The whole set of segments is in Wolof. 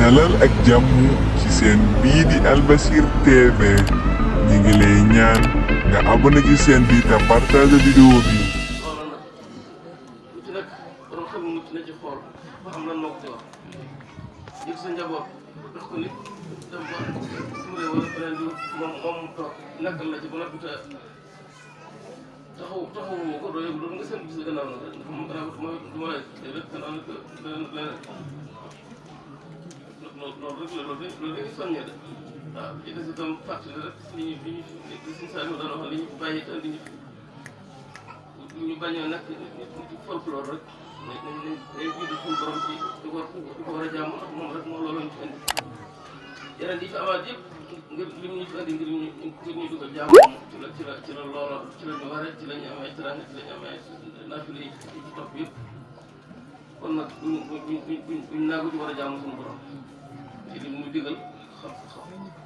dalal ak jàmm ci seen bii di Albasir TV ñi ngi lay ñaan nga abonné ci seen bi te partage vidéo bi. loolu nag lu ci nekk borom xel mucc na ci xool ba xam lan moo ko ci wax yëg sa njaboot def ko nit dem ba suñu réew wala beneen bi moom toog nekkal la ci ba noppi te taxawu ko doo yëg loolu nga seen gis gannaaw nag rek moom gannaaw mooy du ma lay rek gannaaw nag leneen loolu rek loolu rek soññee de waaw ci des itam fàttali rek li ñu suñu saa yu doon wax li ñu bàyyi te li ñu bañ a nekk nit folklore rek nañ jiitu suñu borom ci di ko war a jàmm ndax moom rek moo loolu ñu fi indi yeneen yi fi amaat yëpp ngir lim ñu fi indi ngir ñu di ko jàmm ci la loola ci la ñu waree ci la ñu amee teraanga ci la ñu amee naafile yi ci topp yëpp kon nag buñ naagu ci war a jàmm suñu borom ci lim ñu digal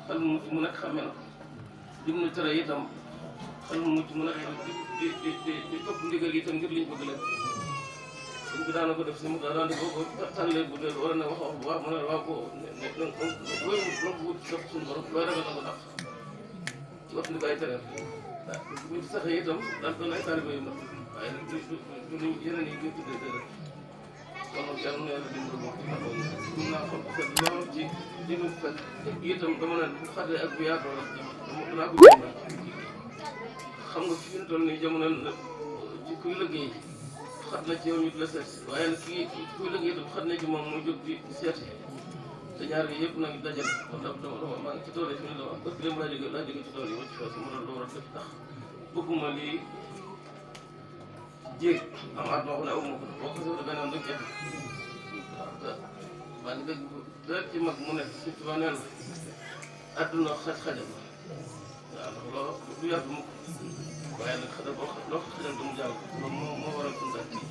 xel mu nekk xamee na ko lim ñu tere itam xel mu mucc mu nekk di topp ndigal itam ngir liñ bëgg leen suñ bi daana ko def si mu daan di boo ko tàllee bu dee war a ne wax bu baax mu ne waaw ko looy wut topp suñu borom looy ragal na ko dàq ci wax ni bàyyi tere waaw bu saxee itam daan doon ay taalibe yu mag waaye nag du yeneen yi ñu tuddee dëgg kon nag yàlla na yàlla dimbali moom taxaw mun naa xam ko lool ci li mu fekk itam dama ne bu xatee ak bu yaatoo rek danaa ko jëndal xam nga fi ñu toll nii jamono ci kuy liggéey xat na ci yow ñu di la seet waaye nag kuy liggéey itam xat na ci moom muy jóg di seeti te ñaar yi yëpp nag dajal dama maa ngi ci tool yi fi ne la wax parce que léegi laa jóge ci tool yi wacc foofu mu doon lu war a def tax bëgguma lii jéeg am at moo xam ne aw ma ko boo ko soxla beneen rek jeex waaw te maa ngi dégg leer ci mag mu ne surtout waa nee na àdduna xaj-xajal waaw ndax loolu du yàgg mukk waaye nag xajal loo ko xajal mu jàll loolu moo waral suñu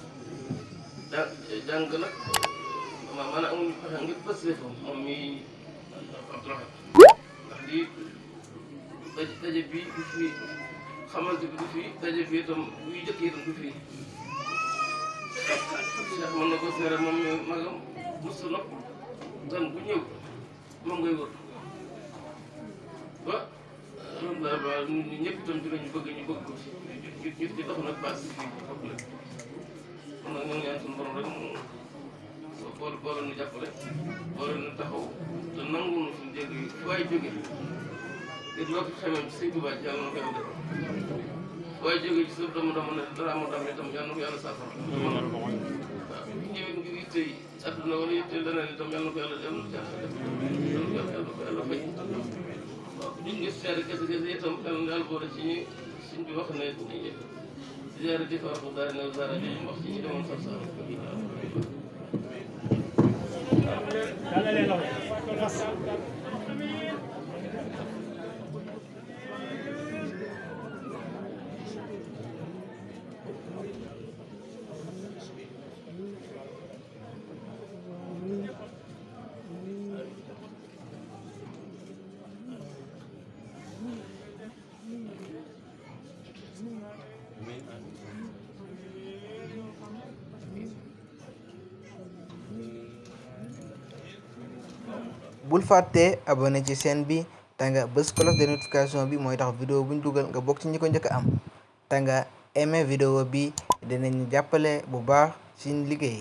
daal jàng nag maanaam amuñu pexe ngir pësee fa moom mii Abdourahmane ndax lii daje bi du fii xamante bi du fii daje bi itam buy jëkk itam du fii Cheikh mën na ko seere moom mi magam mosu nopp gan bu ñëw moom ngay wër ba alhamdulilah ñun ñëpp itam dinañu bëgg ñu bëgg ko ñu di dox nag base fii bopp la kon nag ñoo ñaan suñu borom rek mu boole nu jàppale boole nu taxaw te nangu nu suñu jégg yi fu waay jóge ngir loo fi xamee ci Sëñ Tuubaa yàlla na ko yàlla def waaye jóge ci suuf dama ne dara moo dam itam yàlla na ko yàlla saafara waaw ñëwee ngir yitte yi àdduna wala yitte leneen itam yàlla na ko yàlla def yàlla na ko yàlla fay waaw ñu ngi seere kese itam yàlla na yàlla boole ci ñi suñ bi wax ne ziyaare di faaxu daal ne zaara ji wax ci ñi demoon sax sax bul fàtte abonné ci chaîne bi te nga bës cloche de notification bi mooy tax vidéo buñ dugal nga bokk ci ñi ko njëkk a am te nga aimé vidéo bi dinañu jàppale bu baax ci liggéey